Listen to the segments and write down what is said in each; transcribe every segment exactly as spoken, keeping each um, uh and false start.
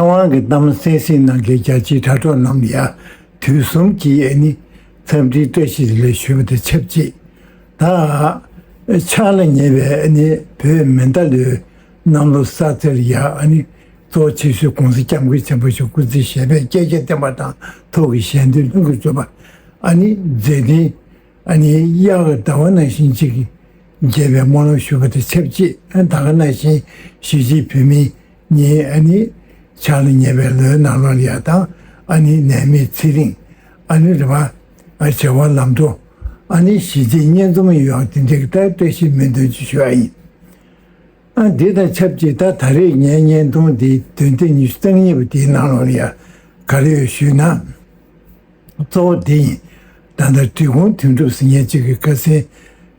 ཚེ་དབང་གི་གཏམ་གསན་གཟིགས་གནང་མཁན་རྒྱ་ཆེའི་དྲ་གྲོགས་རྣམས་ལ་ཡ་དུས་གསུམ་གྱི་ཨ་ནི་འཚམས་འདྲིའི་བཀྲ་ཤིས་བདེ་ལེགས་ཞུ་བ་དང་ཆབས་ཅིག་ད་ཕྱག་ལ་ཉེ་བའི་ཨ་ནི་བོད་མེ་མདའ་ལོའི་གནམ་ལོ་གསར་ཚེས་ལ་ཡ་ཨ་ནི་གཙོ་བོ་ཆེ་ཤོས་༸གོང་ས་༸སྐྱབས་མགོན་ཆེན་པོ་མཆོག་སྐུ་ཚེ་ཞབས་པད་བསྐལ་བརྒྱར་བརྟན་པ་དང་ཐུགས་ཀྱི་བཞེད་དོན་ལྷུན་གྱིས་གྲུབ་པ། ཨ་ནི་མཛད་འཕྲིན་ཨ་ནི་དབྱར་གྱི་ཟླ་བ་ནང་བཞིན་ཅིག་རྒྱས་པའི་སྨོན་ལམ་ཞུ་བ་དང་ཆབས་ཅིག་ཨ་ད་ག་ནང་བཞིན་གཞིས་བྱེས་བོད་མི་གཉིས་ཨ་ནི་ཕྱག་ལ་ཉེ་བའི་ལོའི་ནང་ལོགས་ལ་ཡ་དང་ཨ་ནི་ནད་མེད་ཚེ་རིང་ཨ་ནི་རེ་བ་ཨ་བྱ་བ་ལམ་འགྲོ་ཨ་ནི་གཞིས་བྱེས་མཉེས་འཛོམས་ཡོང་དེ་འདྲའི་ད་བཀྲ་ཤིས་སྨོན་འདུན་ཅིག་ཞུ་ཡ་ཡིན། ཨ་འདི་དང་ཆབས་ཅིག་ད་ད་རེས་ངའི་བརྙན་ཐུང་འདི་དོན་ཚན་ཉི་ཤུ་རྩ་གཉིས་པ་དེའི་ནང་ལོགས་ལ་ཡ་ག་རེ་ཡོད་ཞུས་ན། གཙོ་བོ་འདི་ཡིན། ད་ལྟ་འབྲི་གུང་དོན་གྲུབ་ཟེར་མཁན་ཅིག་གིས་ཁ་སང་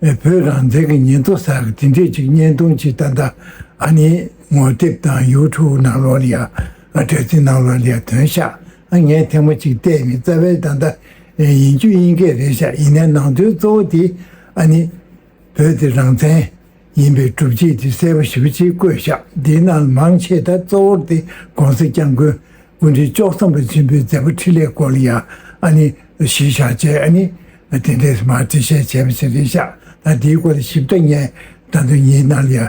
བོད་རང་བཙན་གྱི་ཉིན་ཐོ་ཟེར་གི་དེ་འདྲས་ཅིག་བརྙན་ཐུང་ཅིག་ད་ལྟ་ཨ་ནི་ངོ་དེབ་དང་ཡུ་ཊུབ་ནང་ལོགས་ལ་ཡ་ཨ་དྲ་ཚིགས་ནང་ལོགས་ལ་ཡ་ཐོན་ཤག་ཨ་ངས་ཐེངས་མ་གཅིག་བལྟས་མིན་རྩ་བའི་ད་ལྟ་ཡིན་རྒྱུ་ཡིན་སྐད་རེད་ཤག་ཡིན་ནའི་ནང་དོན་གཙོ་བོ་དེ་ཨ་ནི། བོད་དེ་རང་བཙན་ཡིན་པའི་སྒྲུབ་བྱེད་དེ་གསལ་པོ་ཞེ་པོ་ཅིག་བཀོད་བཞག་འདིའི་ནང་མང་ཆེ་ད་གཙོ་བོར་དེ་༸གོང་ས་༸སྐྱབས་མགོན་སྐུ་ཕྲེང་བཅུ་གསུམ་པ་ཆེན་པོའི་མཛད་པ་འཕྲིན་ལས་སྐོར་ལ་ཡང་ཨ་ནི་གཞི་བཞག་བྱས་ཨ་ནི་དེ་འདྲས་མར་འགྲེལ་བཤད་བྱས་པ་ཞིག་རེད་ཤག་ད་འདིའི་སྐོར་ལ་ཞིབ་ཕྲ་ངས་ད་དུང་ངའི་ནང་ལ་ཡང་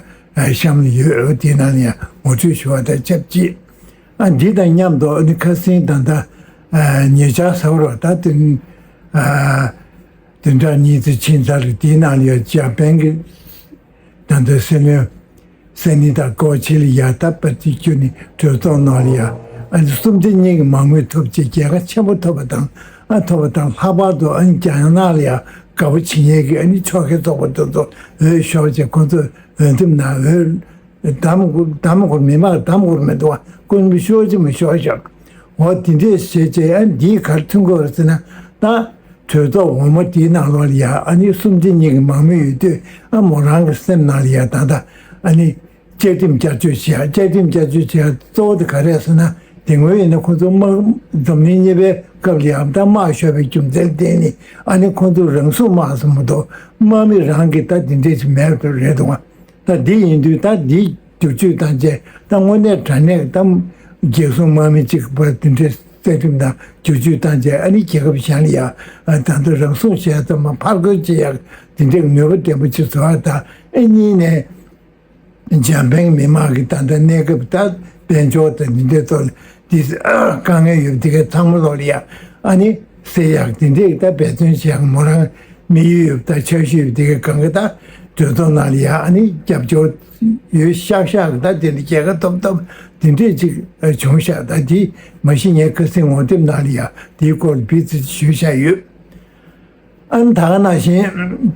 གཤམ་ལ་ཡོད། འོ་དེའི་ནང་ལ་ཡང་ངོ་སྤྲོད་ཞུ་བ་དང་ཆབས་ཅིག་ཨ་འདི་དང་མཉམ་དུ་ཨ་ནི་ཁ་སང་ད་ལྟ་ཉེ་ཆར་ཟེར་བ་རེད། ད་དེ། བདུན་ཕྲག་གཉིས་ཙམ་ཕྱིན་ཚར་རེད། དེའི་ནང་ལ་ཡང་འཇར་པན་གྱི་ད་ལྟ་སྲིད་བློན་སེ་ནི་ཏཱ་ཀོ་ཆི་ལ་ཡ་ད་པ་ཏི་ཁྱོད་ནི་གྲོས་ཚོགས་ནང་ལ་ཡ་ཨ་ནི་གསུམ་བདེ་གཉིས་ཀྱི་མང་མོས་ཐོབ་ཅེས་རྒྱལ་ཁ་ཆེན་པོ་ཐོབ་པ་དང་ཨ་ཐོབ་པ་དང་ལྷག་པར་དུ་ཨ་ནི་རྒྱ་ནག་ལ་ཡ་དགའ་པོ་བྱེད་མཁན་གྱི་ཨ་ནི་ཕྱོགས་འགལ་ཚོགས་པ་དེ་ཚོ་འོས་ཤོར་བྱས་ཁོ་ཚོ་འོས་འདེམས་ནང་འོས། གདམ་དགོས་གདམ་དགོས་མི་མང་གདམ་དགོས་མི་འདུག་བ། ཀུན་སྤྱོད་ཤོར་གྱི་མི་ཤོར་ཤག་འོ་དེ་འདྲས་བྱས་བྱས་ཨ་འདིས་ག་རེ་མཚོན་གྱི་ཡོད་རེད་ཟེར་ན། ད་གྲོས་ཚོགས་འོག་མ་དེའི་ནང་ལོགས་ལ་ཡ་ཨ་ནི་གསུམ་བདེ་གཉིས་ཀྱི་མང་མོས་ཡོད་དུས་ཨ་མོ་རང་གི་སེམས་ནང་ལ་ཡ་ད་ལྟ་ཨ་ནི་བཅའ་ཁྲིམས་བསྐྱར་བཅོས་བྱེད་ཡ། བཅའ་ཁྲིམས་བསྐྱར་བཅོས་བྱེད་ཡ་གཙོ་བོ་དེ་ག་རེ་རེད་ཟེར་ན། དེ་སྔོན་ཡིན་ན་ཁོ་ཚོ་དམག་འཛམ་གླིང་གཉིས་པའི་སྐབས་ལ་ཡ་ད་དམག་ཤོར་བའི་རྒྱུ་མཚན་བརྟེན་ནས་ཨ་ནི་ཁོ་ཚོ་རང་སྲུང་དམག་ཟེར་མ་གཏོགས་དམག་མི་རང་གི་ད་དེ་འདྲས་ཅིག་མེད་པ་རེད་འདུག་བ། ད་འདི་ཡིན་དུས་ད་འདི་བསྒྱུར་བཅོས་བཏང་རྗེས་ད་དངོས་གནས་དྲང་གནས་ད་རྒྱལ་སྲུང་དམག་མི་གཅིག་པ་དེ་འདྲའི་རྩ་ཁྲིམས་དང་བསྒྱུར་བཅོས་བཏང་རྗེས་ཨ་ནི་རྒྱལ་ཁབ་གཞན་ལ་ཡ་ད་ལྟ་རང་སྲུང་བྱས་ཙམ་མ་ཕར་རྒོལ་བྱེད་ཡག་དེ་འདྲའི་ནུས་པ་ལྡན་པོ་ཅིག་བཟོ་བ་དང་ཨ་གཉིས་ནས་འཇར་པན་མི་དམངས་ཀྱི་ད་ལྟ་གནས་སྐབས་ད་དཔལ་འབྱོར་དང་འདི་འདྲའི་ཐོག་ལ་འདི་དཀའ་ངལ་ཡོད་པ་དེ་གའི་ཚང་མ་ལོག་ལ་ཡ་ཨ་ནི་སེལ་ཡག་དེ་འདྲའི་ད་འབད་བརྩོན་བྱེད་ཡག་མོ་རང་དམིགས་ཡུལ་ཡོད་པ་ད་འཆར་གཞི་ཡོད་པ་དེ་གའི་གང་ག་ད་གྲོས་ཚོགས་ནང་ལ་ཡ་ཨ་ནི་རྒྱབ་སྐྱོར་ཡོད་ཤག་ཤག་གི་ད་དེ་འདྲ་རྒྱལ་ཁ་ཐོབ་ཐོབ་དེ་འདྲས་ཅིག་བྱུང་ཤག་ད་དེ་མ་གཞི་ངས་ཁ་སང་ངོ་དེབ་ནང་ལ་ཡ་དེའི་སྐོར་ལ་བི་ཙི་ཞུས་བཞག་ཡོད། ཨ་ནི་ད་ག་ནང་བཞིན་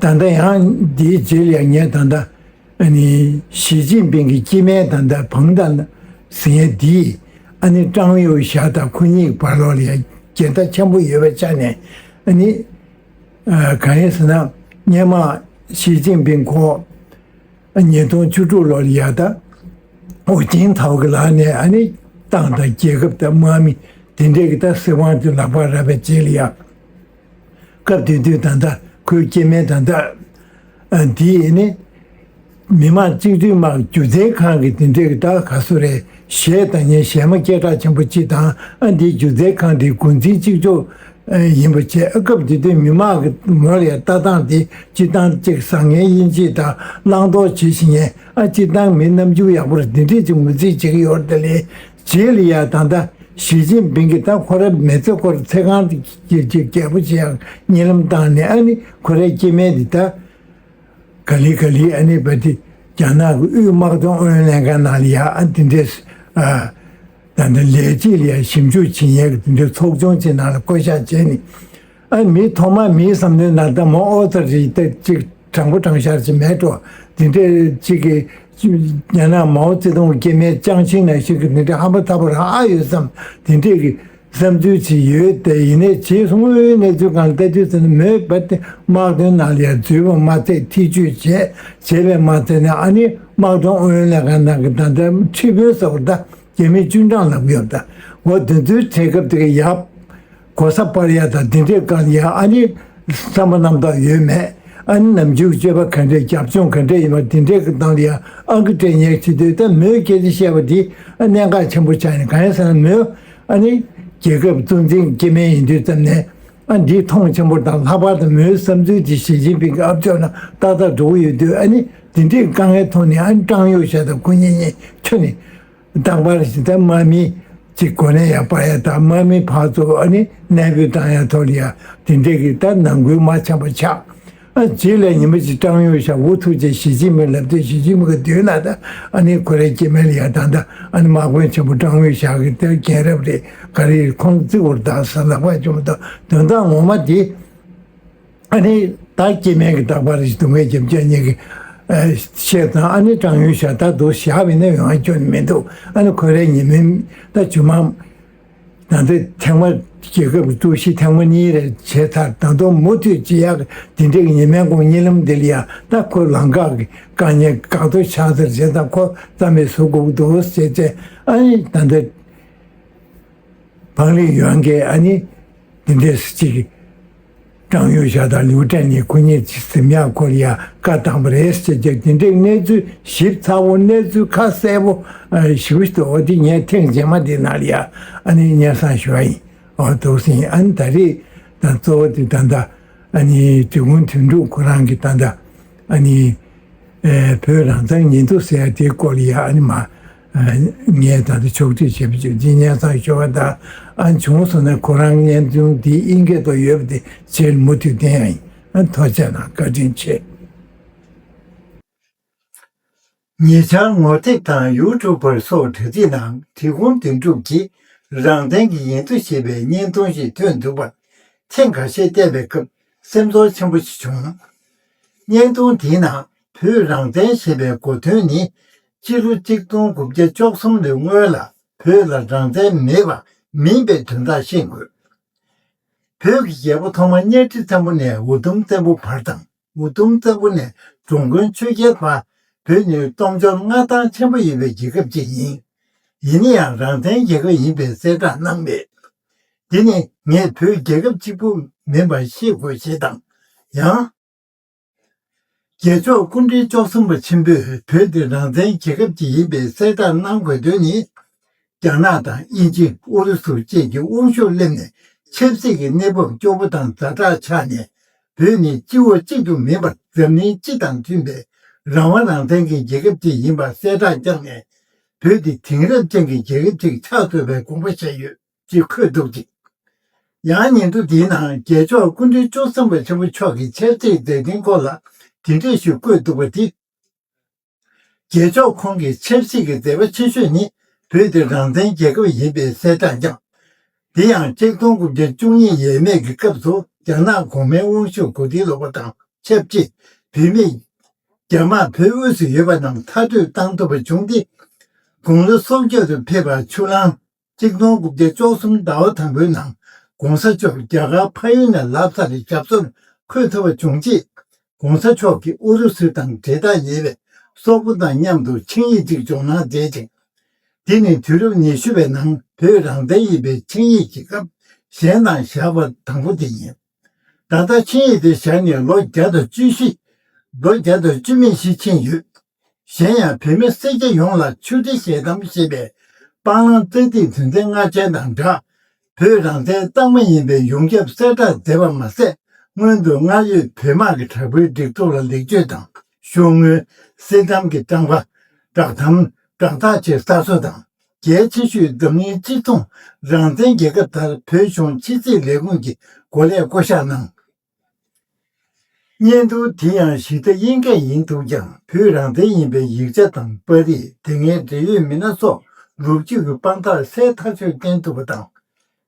ད་ལྟ་ཡང་དེའི་རྗེས་ལ་ཡ་ངས་ད་ལྟ་ཨ་ནི་ཞི་ཅིན་ཕིང་གི་སྐྱེ་དམན་ད་ལྟ་བང་དང་ཟེར་མཁན་དེས་ཨ་ནི་ཀྲང་ཡུང་ཞའོ་དང་ཁོ་གཉིས་ཀྱི་བར་ལོགས་ལ་ཡ་འགལ་ཟླ་ཆེན་པོ་ཡོད་པའི་ཆ་ནས་ཨ་ནི། གང་ཡིན་ཟེར་ན་སྔོན་མ་ཞི་ཅིན་ཕིང་ཁོ་ཉིས་སྟོང་བཅུ་དྲུག་ལོར་ཡ་ད་ཧུའུ་ཅིན་ཐའོ་གི་ལག་ནས་ཨ་ནི་ཏང་དང་རྒྱལ་ཁབ་དང་དམག་མི་དེ་འདྲས་ཀྱི་ད་སྲིད་དབང་དེ་ལག་པར་རག་པའི་རྗེས་ལ་ཡ། སྐབས་དེ་དུས་ད་ལྟ་ཁོའི་སྐྱེ་དམན་ད་ལྟ་འདི་ནི་མི་དམངས་སྤྱི་འཐུས་དམངས་སྒྱུ་རྩལ་ཁང་གི་དེ་འདྲས་ཀྱི་ད་ག་སུ་རེད་གཞས་དང་ཉན་གཞས་མ་སྐད་གྲགས་ཆེན་པོ་གཅིག་དང་ཨ་འདིའི་སྒྱུ་རྩལ་ཁང་འདིའི་འགོ་འཛིན་གཅིག་ལྕོགས་ཡིན་པ་བྱས། ཨ་སྐབས་དེ་དུས་མི་དམངས་ཀྱི་མོ་ལ་ཡ་ལྟ་སྟངས་དེ་སྤྱིར་བཏང་གཅིག་བཟང་ངན་དབྱེ་འབྱེད་དང་བླང་དོར་བྱེད་བཞིན་ཡས་ཨ་སྤྱིར་བཏང་མི་རྣམ་འགྱུར་ཡག་པོ་རེད། དེ་འདྲས་ཅིག་ངོས་འཛིན་བྱེད་ཀྱི་ཡོད་རེད། དེ་ལས་རྗེས་ལ་ཡ་ད་ལྟ་ཞི་ཅིན་ཕིང་གིས་ད་ཁོ་རའི་མི་ཚེ་ཁོ་ར་ཚེ་གང་གི་རྒྱལ་པོ་བྱེད་ཡག་གཉིད་ལམ་བཏང་ནས་ཨ་ནི་ཁོ་རའི་སྐྱེ་དམན་དེ་ད་ག་ལེ་ག་ལེ་ཨ་ནི་བ་དེ་རྒྱ་ནག་གི་དབུས་དམག་དོན་ཨུ་ཡོན་ལྷན་ཁང་ནང་ལ་ཡ་ཨ་དེ་འདྲས་ཨ་ད་ལྟ་ལས་བྱེད་ལ་ཡ་ཞིབ་འཇུག་བྱེད་མཁན་གྱི་དེ་འདྲའི་ཚོགས་ཆུང་ཅིག་ནང་ལ་བསྐོ་བཞག་བྱས་ནས་ཨ་མི་ཐོག་མ་མིའི་བསམ་བློའི་ནང་ད་མོ་ཨོ་ཙི་རི་ད་ཅིག་དྲང་པོ་དྲང་ཤར་ཅིག་མེད་འགྲོ། དེ་འདྲས་ཅིག་གི་རྒྱ་ནག་མའོ་ཙེ་ཏུང་སྐྱེ་དམན་ཅང་ཆིང་ནང་བཞིན་གྱི་དེ་འདྲའི་ཧམ་པ་ཐག་པ་རང་ཨ་ཡོད་བསམ་དེ་འདྲས་ཀྱི་བསམ་ཚུལ་ཅིག་ཡོད། དེ་ཡིན་ནའི་རྗེས་སུ་དངོས་ཡོད་གནས་ཚུལ་སྒང་ལ་ལྟ་དུས་ཙམ་ན་མོས་བ་དེ་དམག་དོན་ནང་ལ་ཡང་འཛུལ་བ་མ་ཚད་ཐེ་བྱུས་བྱས་བྱས་པས་མ་ཚད་ནས་ཨ་ནི་དམག་དོན་ཨུ་ཡོན་ལྷན་ཁང་ནང་གི་ད་ལྟ་ཁྲི་དཔོན་ཟེར་བ་ད་རྒྱ་མིའི་ཅུན་ཀྲང་ལབ་ཀྱི་ཡོད་ད། འོ་དེ་ཚོའི་གྲས་སྐབས་དེ་ག་ཡག་གོ་ས་སྤར་ཡ་ད་དེ་འདྲས་སྒང་ལ་ཡ་ཨ་ནི་བསམ་པ་རྣམ་དག་ཡོད་མེད། ཨ་ནི་ནམ་རྒྱུན་གྱི་སྤྱོད་པ་ག་འདྲས། རྒྱབ་ལྗོངས་ག་འདྲས་ཡིན་པ་དེ་འདྲས་ཀྱི་སྟེང་ལ་ཡང་ཨང་ཀི་སྤྲད་མཁན་བྱེད་དུས། ད་མོས་སྐད་ཆ་བཤད་པ་འདི་ཨ་གནད་འགག་ཆེན་པོ་ཆགས་ནས། གང་ཡིན་ཟེར་ན། མོས་ཨ་ནི་རྒྱལ་ཁབ་གཙོ་འཛིན་སྐྱེ་དམན་ཡིན་དུས་ཙམ་ནས། ཨ་འདི་མཐོང་ཆེན་པོ་དང་། ལྷག་པར་དུ་མོའི་བསམ་ཚུལ་དེ་ཞི་ཅིན་ཕིང་གི་ཨ་ཕྱོགས་ན་ཏག་ཏག་འགྲོ་གི་ཡོད་དུས། ཨ་ནི་དེ་འདྲའི་དཀའ་ངལ་ཐོག་ནས། ཨ་ནི་ཀྲང་ཡུང་ཞའོ་དང་ཁོ་གཉིས་གཉིས་ཁྱོན་ནས། རྟག་པར་ཞིག་ད་དམག་མི་ཅིག་གོ་གནས་ཡར་སྤར་ཡ་དང་། དམག་མི་ཕར་ཚུར་ཨ་ནི་གནས་སྤོས་བཏང་ཡ་ཐོག་ལ་ཡ་དེ་འདྲས་ཀྱི་ད་ནང་ཁུལ་མ་འཆམ་པ་ཆགས། ཨ་རྗེས་ལ་ཉི་མ་གཅིག་ཀྲང་ཡུང་ཞའོ་འུ་ཐུག་བྱས་ཞི་ཅིན་ཕིང་ལབ་དུས། ཞི་ཅིན་ཕིང་གི་མདུན་ན་ད་ཨ་ནི་ཁོ་རའི་སྐྱེ་དམན་ལ་ཡ། ད་ད་ཨ་ནི་དམག་དཔོན་ཆེན་པོ་ཀྲང་ཡུང་ཞའོ་གི་དེ་རྒན་རབས་རེད། ག་རེ་ཁོང་བརྩི་བར་གདའ་ཟེར་ལབ་པ་བྱུང་། ད་དོན་དག་ངོ་མ་དེ། ཨ་ནི་ད་སྐྱེ་དམན་གྱི་རྟག་པར་ཞིག་སྡུག་བསྔལ་རྒྱབ་སྐྱོར་གཉིས་ཀྱི་ཨ་བཤད་དང་། ཨ་ནི་ཀྲང་ཡུང་ཞའོ་ད་དུ་བཞག་པའི་ནས་ཡོང་བ་སྐྱོན་མི་འདུག་ཨ་ནི་ཁོ་རའི་ཉེ་དམན་ད་ཇོ་མང་། ད་ལྟ་ཐེངས་མ་རྒྱལ་ཁབ་ཀྱི་ཀྲུའུ་ཞི་ཐེངས་མ་གཉིས་རེ་བྱས་ཚར། ད་དུང་མུ་མཐུད་ཅི་ཡག་དེ་འདྲའི་ཉེ་དམན་ཁོང་གཉིད་ལམ་འདི་ལ་ཡ། ད་ཁོ་ལམ་ཁ་གི་དཀའ་ངལ་འགག་ཐོག་ཆགས་ཚར་བྱས་ཙང་། ཁོ་རྩ་མེད་བཟོ་དགོས་འདུག་ཟེར་བྱས། ཨ་ནི་ད་ལྟ་ཕང་ལི་ཡོན་གྱིས་ཨ་ནི་འདི་འདྲས་ཅིག་ཀྲང་ཡུང་ཞའོ་དང་ལིའུ་ཀྲན་ནི་ཁོ་གཉིས་ཀྱི་གཟིམ་ཡག་སྐོར་ལ་ཡ་བཀའ་བཏང་བ་རེད་ཟེར་བྱས། འདི་འདྲའི་གནས་ཚུལ་ཞིབ་ཚགས་པོ། གནས་ཚུལ་ཁ་གསལ་པོ་ཨ་ཞེ་པོ་ཞིག་འདུག་འོ་དེ་ངས་ཐེངས་རྗེས་མ་འདི་ནང་ལ་ཡ་ཨ་ནི་སྙན་སེང་ཞུ་བ་ཡིན། འོ་འདུག་སེ་ཡིན། ཨ་ནི་ད་རེས་ད་གཙོ་བོ་དེ་ད་ལྟ་ཨ་ནི་འབྲི་གུང་དོན་གྲུབ་ཁོ་རང་གིས་ད་ལྟ་ཨ་ནི་ཨེ་བོད་རང་བཙན་ཉིན་ཐོ་ཟེར་ཡ་དེའི་སྐོར་ལ་ཡ། ཨ་ནི་མ་ཨ་ངས་ད་ལྟ་ཕྱོགས་སྒྲིག་བྱས་པ་བྱུང་། འདི་སྙན་སེང་ཞུ་བ་དང་། ཨ་བྱུང་སོང་ན་ཁོ་རང་བརྙན་ཐུང་འདི་དབྱིན་སྐད་ཐོག་ཡོད་པ་དེ་རྗེས་མུ་མཐུད་བསྟན་ཡ་ཡིན། ཨ་ཐུགས་རྗེ་གནང་། བཀའ་དྲིན་ཆེ། ཉེ་ཆར་ངོ་དེབ་དང་ཡུ་ཊུབ་པར་སོགས་དྲ་ཚིགས་ནང་འབྲི་གུང་དོན་གྲུབ་ཀྱིས་རང་བཙན་གྱི་ཉིན་ཐོ་ཞེས་པའི་བརྙན་ཐུང་ཞིག་ཐོན་འདུག་པར་ཐེངས་འགའ་ཤས་བལྟས་པའི་སྐབས་སེམས་ཚོར་ཆེན་པོ་ཞིག་བྱུང་། བརྙན་ཐུང་དེའི་ནང་བོད་རང་བཙན་ཞེས་པའི་གོ་དོན་ནི། སྤྱི་ལོ་གཅིག་སྟོང་དགུ་བརྒྱ་བཅུ་གསུམ་ལོའི་སྔོན་ལ་བོད་ལ་རང་བཙན་མེད་པ་མིན་པའི་དོན་དག་ཤེས་དགོས། བོད་ཀྱི་རྒྱལ་པོ་ཐོག་མ་གཉའ་ཁྲི་བཙན་པོ་ནས་འུ་དུམ་བཙན་པོ་བར་དང་། འུ་དུམ་བཙན་པོ་ནས་འགྲོ་མགོན་ཆོས་རྒྱལ་བར་བོད་ནི་སྟོབས་འབྱོར་མངའ་ཐང་ཆེན་པོ་ཡོད་པའི་རྒྱལ་ཁབ་ཅིག་ཡིན། ཡིན་ན་ཡང་རང་བཙན་རྒྱལ་ཁབ་ཡིན་པའི་གསལ་བསྒྲགས་གནང་མེད། འདི་ནི་ངས་བོད་རྒྱལ་ཁབ་གཅིག་པུ་མིན་པ་ཤེས་དགོས་ཞེས་དང་། ཡང་རྒྱལ་མཆོག་སྐུ་ཕྲེང་བཅུ་གསུམ་པ་ཆེན་པོས་བོད་འདི་རང་བཙན་རྒྱལ་ཁབ་ཅིག་ཡིན་པའི་གསལ་བསྒྲགས་གནང་དགོས་དོན་ནི། རྒྱ་ནག་དང་དབྱིན་ཇི། ཨུ་རུ་སུ་བཅས་ཀྱི་དབང་ཤུགས་སླེབས་ནས་ཆབ་སྲིད་ཀྱི་གནས་བབ་སྐྱོ་པོ་དང་ཛ་དྲག་ཆགས་ནས། བོད་ནི་སྤྱི་འོག་གཅིག་ཏུ་མིན་པར་འཛམ་གླིང་སྤྱི་དང་མཐུན་པའི་རང་དབང་རང་བཙན་གྱི་རྒྱལ་ཁབ་ཅིག་ཡིན་པ་གསལ་བསྒྲགས་བསྐྱངས་ནས། བོད་འདི་དེང་རབས་ཅན་གྱི་རྒྱལ་ཁབ་ཅིག་ཆགས་ཐུབ་པའི་དགོངས་པ་བཞེས་ཡོད་ཅེས་འཁོད་འདུག་ཅིང་། ཡང་བརྙན་ཐུང་འདིའི་ནང་རྒྱལ་མཆོག་སྐུ་ཕྲེང་བཅུ་གསུམ་པ་ཆེན་པོ་མཆོག་གི་ཆབ་སྲིད་མཛད་འཕྲིན་སྐོར་ལ་འདི་འདྲ་ཞིག་བཀོད་འདུག་པ་འདི། རྒྱལ་མཆོག་ཁོང་གི་ཆབ་སྲིད་ཀྱི་མཛད་པ་ཆེ་ཤོས་ནི་བོད་དེ་རང་བཙན་རྒྱལ་ཁབ་ཡིན་པའི་གསལ་བསྒྲགས་བསྐྱངས། དེ་ཡང་ཆིག་སྟོང་དགུ་བརྒྱ་བཅུ་གཉིས་ཡས་མས་ཀྱི་སྐབས་སུ་རྒྱ་ནག་གོང་མའི་དབང་ཤུགས་གོ་སྒྲིག་ལོག་པ་དང་ཆབས་ཅིག་བོད་མིས་རྒྱ་དམག་བོད་དབུས་སུ་ཡོད་པ་རྣམས་མཐར་སྐྲོད་བཏང་ཐུབ་པ་བྱུང་སྟེ། དགུང་ལོ་སུམ་བརྒྱ་དུ་ཕེབས་པ་ཆུ་གླང་ཆིག་སྟོང་དགུ་བརྒྱ་བཅུ་གསུམ་ཟླ་བ་དང་པོའི་ནང་༸གོང་ས་མཆོག་རྒྱ་གར་ཕ་ཡུལ་ནས་ལབ་ས་རེ་ཞབས་སོར་འཁོད་ཐུབ་པ་བྱུང་རྗེས། ༸གོང་ས་མཆོག་གིས་ཨུ་རུ་སུ་དང་འབྲེལ་ཐག་ཉེ་བའི་སོག་པོ་དང་མཉམ་དུ་ཆིངས་ཡིག་ཅིག་འཇོག་གནང་མཛད་ཅིང་། འདི་ནི་དུས་རབས་ཉི་ཤུ་པའི་ནང་བོད་རང་བཙན་ཡིན་པའི་ཆིངས་ཡིག་གི་སྐབས་གཞན་དང་བཞག་པ་དང་པོ་དེ་ཡིན། ད་ལྟ་ཆིངས་ཡིག་དེ་བཞག་ནས་ལོ་བརྒྱ་དང་བཅུ་བཞི། ལོ་བརྒྱ་དང་བཅུ་མེད་བཞི་ཕྱིན་ཡོད། གཞན་ཡང་བོད་མི་སེར་སྐྱ་ཡོངས་ལ་ཆུ་ཚོད་ཞལ་གདམས་ཞེས་པའི་སྤང་བླང་རྩ་ཚིག་དོན་ཚན་ལྔ་ཅན་དང་སྦྲགས། བོད་རང་བཙན་རྟག་མ་ཡིན་པའི་ཡོངས་ཁྱབ་གསལ་བསྒྲགས་མཛད་པ་མ་ཟད། སྔོན་དུ་སྔར་ཡོད་བོད་དམག་གི་དྲག་པོའི་སྒྲིག་འཛུགས་ལ་ལེགས་བཅོས་དང་ཤོག་ངོས། སེམས་ཁམས་ཀྱི་བཀྲམ་པ། བསྒྲགས་གཏམ། བསྒྲགས་རྟགས་བཅས་གསར་བཟོ་དང་། གལ་ཆེ་ཤོས་འཛམ་གླིང་སྤྱི་མཚུངས་རང་བཙན་རྒྱལ་ཁབ་ལྟར་བོད་གཞུང་ཕྱི་སྲིད་ལས་ཁུངས་ཀྱི་འགོ་ལས་བསྐོ་གཞག་གནང་། བརྙན་ཐུང་དེ་ཡང་གཞི་རྩ་དབྱིན་སྐད་ཡིན་འདུག་ཀྱང་། བོད་རང་བཙན་ཡིན་པའི་ཡིག་ཆ་དང་པར་རིས། དེ་སྔའི་འབྲེལ་ཡོད་མི་སྣ་སོགས་ལོ་རྒྱུས་ཀྱི་དཔང་རྟགས་གསལ་ཐག་ཆོད་བསྟན་ཐུབ་པ་དང་།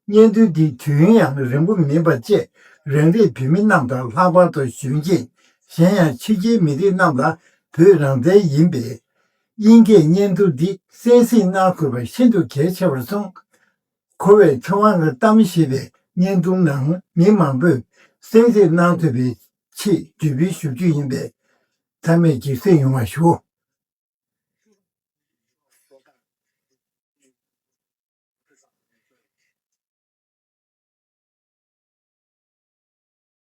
བརྙན་ཐུང་འདི་དུས་ཡུན་ཡང་རིང་པོ་མིན་པ་བཅས། རང་རེའི་བོད་མི་རྣམས་དང་། ལྷག་པར་དུ་གཞོན་སྐྱེས། གཞན་ཡང་ཕྱི་རྒྱལ་མི་རིགས་རྣམས་ལ་བོད་རང་བཙན་ཡིན་པའི་དབྱིན་སྐད་བརྙན་ཐུང་འདི་གསན་གཟིགས་གནང་དགོས་པ་ཤིན་ཏུ་གལ་ཆེ་བར་སོང་། ཁོ་བོས་ཕྲེང་བ་ལྔའི་གཏམ་ཞེས་པའི་བརྙན་ཐུང་ནང་མི་མང་པོས་གསན་གཟིགས་གནང་ཐུབ་པའི་ཆེད་འབོད་སྐུལ་ཞུ་རྒྱུ་ཡིན་པས། ཚང་མས་གཟིགས་གཟིགས་ཡོང་བ་ཞུ།